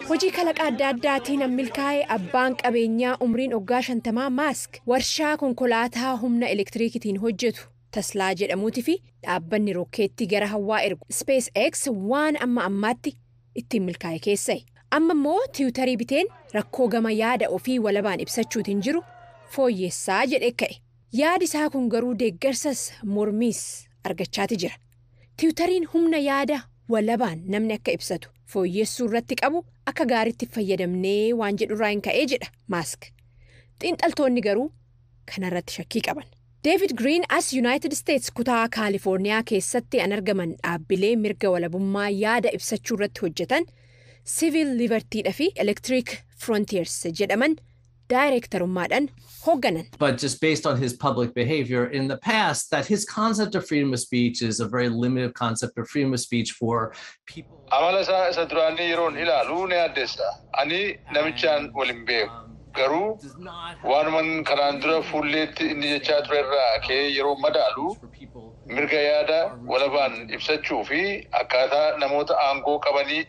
Hojii kalaqa adda addaatiin milkaa'ee abbaan qabeenyaa umriin waggaa 50 Maask warshaa konkolaataa humna elektiriikitiin hojjetu Taslaa jedhamuutii fi dhaabbanni rokkeettii gara hawaa ergu SpaceX waan amma ammaatti ittiin milkaa'e keessa'e. Amma immoo Tiwutarii biteen rakkoo gama yaada ofii walabaan ibsachuutiin jiru fooyyessaa jedhee ka'e. Yaadi isaa kun garuu deeggarsas mormiis argachaati jira. Tiwutariin humna yaada walabaan namni akka ibsatu fooyyessuu irratti qabu akka gaariitti fayyadamnee waan jedhurraa hin ka'ee jedha Maask. Xiinxaltoonni garuu kanarratti shakkii qaban. David Green as United States kutaa Kaalifoorniyaa keessatti an argaman dhaabbilee mirga walabummaa yaada ibsachuu irratti hojjetan Civil Libertiidha fi Electronic Frontiers jedhaman daayireektarummaadhaan hoogganan. But just based on his public behavior in the past, that his concept of freedom of speech is a very limited concept of freedom of speech for people. Amala isaa isa duraanii yeroon ilaalu ni addeessa. Ani namichaan waliin beeku. Garuu waanuman kanaan dura fuulleetti inni jechaa ture irraa ka'ee yeroo madaalu, mirga yaada walabaan ibsachuu fi akkaataa namoota aangoo qabanii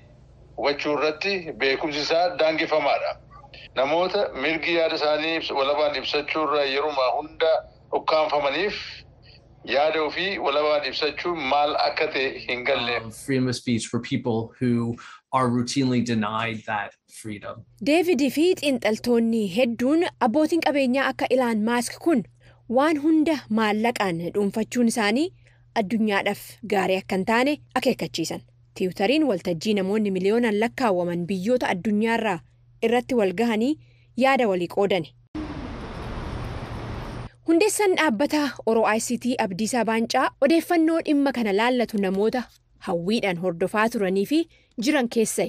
hubachuu irratti beekumsi isaa daangeffamaadha. Namoota mirgi yaada isaanii walabaan ibsachuu irraa yeruma hunda ukkaanfamaniif yaada ofii walabaan ibsachuu maal akka ta'e hin galle. Freedom of speech for people who are routinely denied that freedom. Deevidii fi xiinxaltoonni hedduun abbootiin qabeenyaa akka Ilaan Maask kun waan hunda maallaqaan dhuunfachuun isaanii addunyaadhaaf gaarii akka hin taane akeekkachiisan. Tiwutariin waltajjii namoonni miliyoonaan lakkaawwaman biyyoota addunyaarraa irratti wal gahanii yaada walii qoodani. Hundeessaan dhaabbata Oro ICT Abdiisaa Baancaa odeeffannoo dhimma kana laallatu namoota hawwiidhaan hordofaa turanii fi jiran keessai.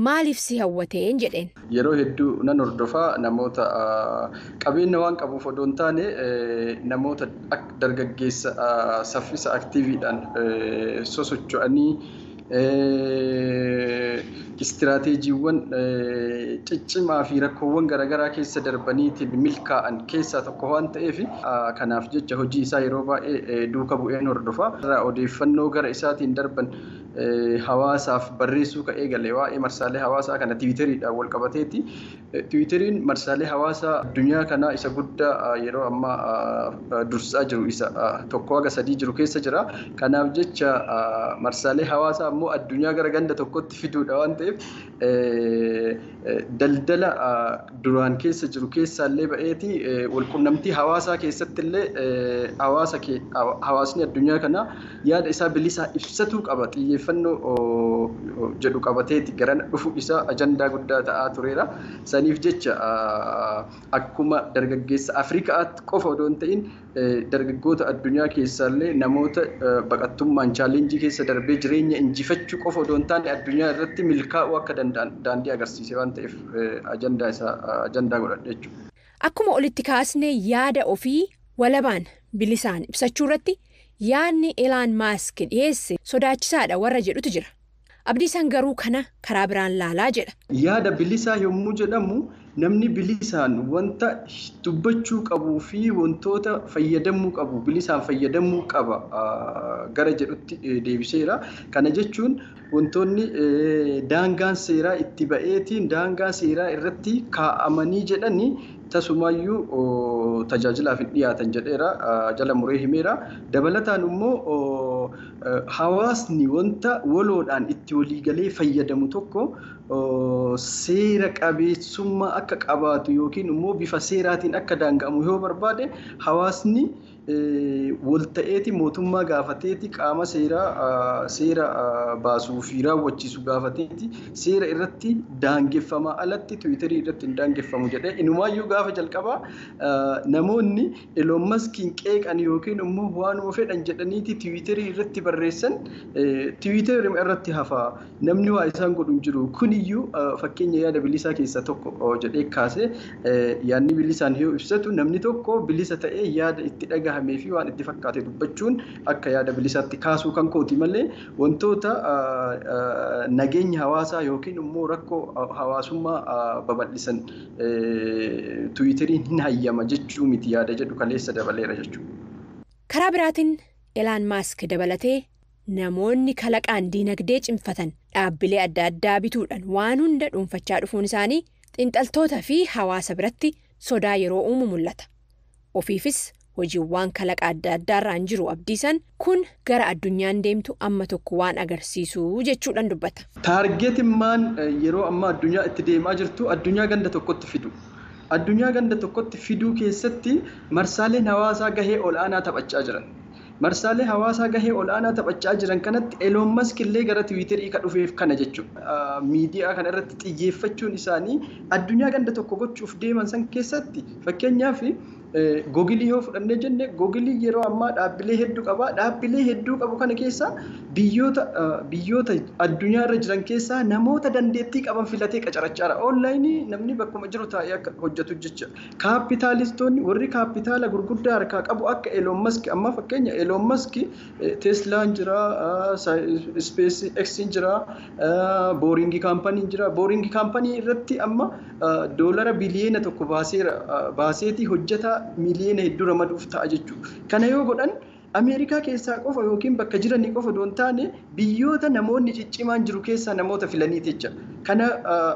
Maaliif si hawwateen jedheen? Yeroo hedduu nan hordofaa. Namoota qabeenya waan qabuuf odoo hin taane, namoota dargaggeessa saffisa aktiiviidhaan sosocho'anii istiraateejiiwwan ciccimaa fi rakkoowwan garaagaraa keessa darbaniitiin milkaa'an keessaa tokko waan ta'eef, kanaaf jecha hojii isaa yeroo baay'ee duuka bu'een hordofaa. Odeeffannoo gara isaatiin darban hawaasaaf barreessuu ka eegale waa'ee marsaalee hawaasaa kana tiwiiteriidhaan wal qabateeti. Tiwiiteriin marsaalee hawaasaa addunyaa kanaa isa guddaa yeroo ammaa dursaa jiru isa tokko haga sadii jiru keessa jira. Kanaaf jecha marsaalee hawaasaa immoo addunyaa gara ganda tokkotti fiduudha waan ta'eef, daldala duraan keessa jiru keessaallee ba'eeti walqunnamtii hawaasaa keessatti illee hawaasni addunyaa kanaa yaada isaa bilisaa ibsatuu qaba xiyyeeffannoo jedhu qabateeti garana dhufu isaa ajandaa guddaa ta'aa tureera. Saniif jecha akkuma dargaggeessa Afrikaatti qofa odoo hin ta'in, dargaggoota addunyaa keessaallee namoota baqattummaan challenge keessa darbee jireenya injifachuu qofa odoo hin taane addunyaa irratti milkaa'uu akka danda'an daandii agarsiise waan ta'eef, ajandaa isaa ajandaa godhadhe jechuudha. Akkuma olitti kaasne, yaada ofii walabaan bilisaan ibsachuu irratti yaadni Elaan Maask dhiyeesse sodaachisaadha warra jedhutu jira. Abdiisaan garuu kana karaa biraan laalaa jedha. Yaada bilisaa yommuu jedhamu, namni bilisaan wanta dubbachuu qabuu fi wantoota fayyadamuu qabu bilisaan fayyadamuu qaba gara jedhutti deebiseera. Kana jechuun wantoonni daangaan seeraa itti ba'eetiin daangaa seeraa irratti kaa'amanii jedhanii tasumaayyuu tajaajilaaf hin dhiyaatan jedheera, jala muree himeera. Dabalataan immoo hawaasni wanta waloodhaan itti waliigalee fayyadamu tokko seera qabeessummaa akka qabaatu yookiin immoo bifa seeraatiin akka daanga'amu yoo barbaade, hawaasni walta'eeti mootummaa gaafateeti, qaama seeraa seera baasuu fi raawwachiisu gaafateeti seera irratti daangeffamaa alatti tiwiitarii irratti hin daangeffamu jedhee. Inumaayyuu gaafa jalqabaa namoonni Elon Maskiin qeeqan yookiin immoo waanuma fedhan jedhaniiti tiwiitarii irratti barreessan tiwiitarii irratti hafaa, namni waa isaan godhu hin jiru, kuniyyuu fakkeenya yaada bilisaa keessaa tokko jedhee kaase. Yaadni bilisaan yoo ibsatu, namni tokko bilisa ta'ee yaada itti dhagahamee fi waan itti fakkaate dubbachuun akka yaada bilisaatti kaasuu kan kooti malee, wantoota nageenya hawaasaa yookiin immoo rakkoo hawaasummaa babal'isan tiwiiteriin hin hayyama jechuu miti yaada jedhu kaleessa dabaleera jechuudha. Karaa biraatiin Elaan Maask dabalatee Namoonni kalaqaan diinagdee cimfatan dhaabbilee adda addaa bituudhaan waan hunda dhuunfachaa dhufuun isaanii xiinxaltoota fi hawaasa biratti sodaa yeroo uumu mul'ata. Ofiifis hojiiwwan kalaqa adda addaarraan jiru Abdiisan kun gara addunyaan deemtu amma tokko waan agarsiisu jechuudhaan dubbata. Targetimmaan yeroo ammaa addunyaa itti deemaa jirtu addunyaa ganda tokkotti fidu. Addunyaa ganda tokkotti fiduu keessatti marsaaleen hawaasaa gahee ol'aanaa taphachaa jiran. Marsaalee hawaasaa gahee ol'aanaa taphachaa jiran kanatti Elon Musk illee gara Tiwiiterii kan dhufeef kana jechuudha. Miidiyaa kana irratti xiyyeeffachuun isaanii addunyaa ganda tokko gochuuf deeman san keessatti, fakkeenyaaf, Googilii yoo fudhannee jenne, Googilii yeroo ammaa dhaabbilee hedduu qaba. Dhaabbilee hedduu qabu kana keessaa biyyoota addunyaa irra jiran keessaa namoota dandeettii qaban filatee qacarachaa jira. Onlaayinii namni bakkuma jiru taa'ee akka hojjetu jecha. Kaapitaalistoonni, warri kaapitaala gurguddaa harkaa qabu akka Elon Musk, amma fakkeenya Elon Musk, Teslaan jira, Space X jira, Boring Companyn jira. Boring Company irratti amma doolara biliyeena 1 baaseera, baaseetii hojjetaa miliyeena hedduu ramaduuf ta'a jechuudha. Kana yoo godhan Ameerikaa keessaa qofa yookiin bakka jiranii qofa osoo hin taane, biyyoota namoonni ciccimaan jiru keessaa namoota filaniiti jecha. Kana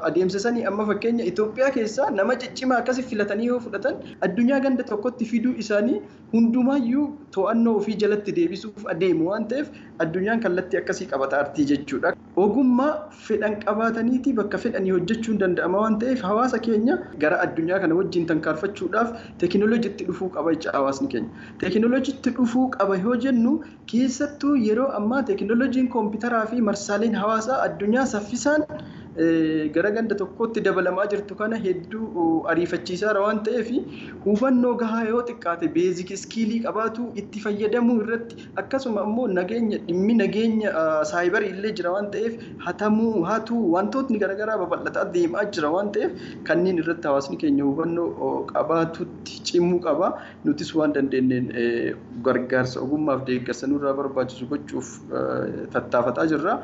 adeemsisanii amma fakkeenya Itoophiyaa keessaa nama ciccimaa akkasii filatanii yoo fudhatan, addunyaa ganda tokkotti fiduu isaanii, hundumaayyuu to'annoo ofii jalatti deebisuuf adeemu waan ta'eef, addunyaan kallattii akkasii qabata artii jechuudha. Ogummaa fedhan qabaataniiti bakka fedhanii hojjechuun danda'ama waan ta'eef, hawaasa keenya gara addunyaa kana wajjin tankaarfachuudhaaf teekinooloojiitti dhufuu qaba jecha hawaasni keenya. Teekinooloojiitti dhufuu qaba yoo jennu, keessattuu yeroo ammaa teekinooloojiin koompitaraa fi marsaaleen hawaasaa addunyaa saffisaan gara ganda tokkotti dabalamaa jirtu kana hedduu ariifachiisaadha waan ta'eef, hubannoo gahaa, yoo xiqqaate basic skillii qabaatu, itti fayyadamuu irratti, akkasuma immoo nageenya, dhimmi nageenya saayibarii illee jira waan ta'eef, hatamuu, hatuu, wantootni garaagaraa babal'ataa deemaa jira waan ta'eef, kanneen irratti hawaasni keenya hubannoo qabaatutti cimuu qaba. Nutis waan dandeenyeen gargaarsa ogummaaf deeggarsa nurraa barbaachisu gochuuf tattaafataa jirra.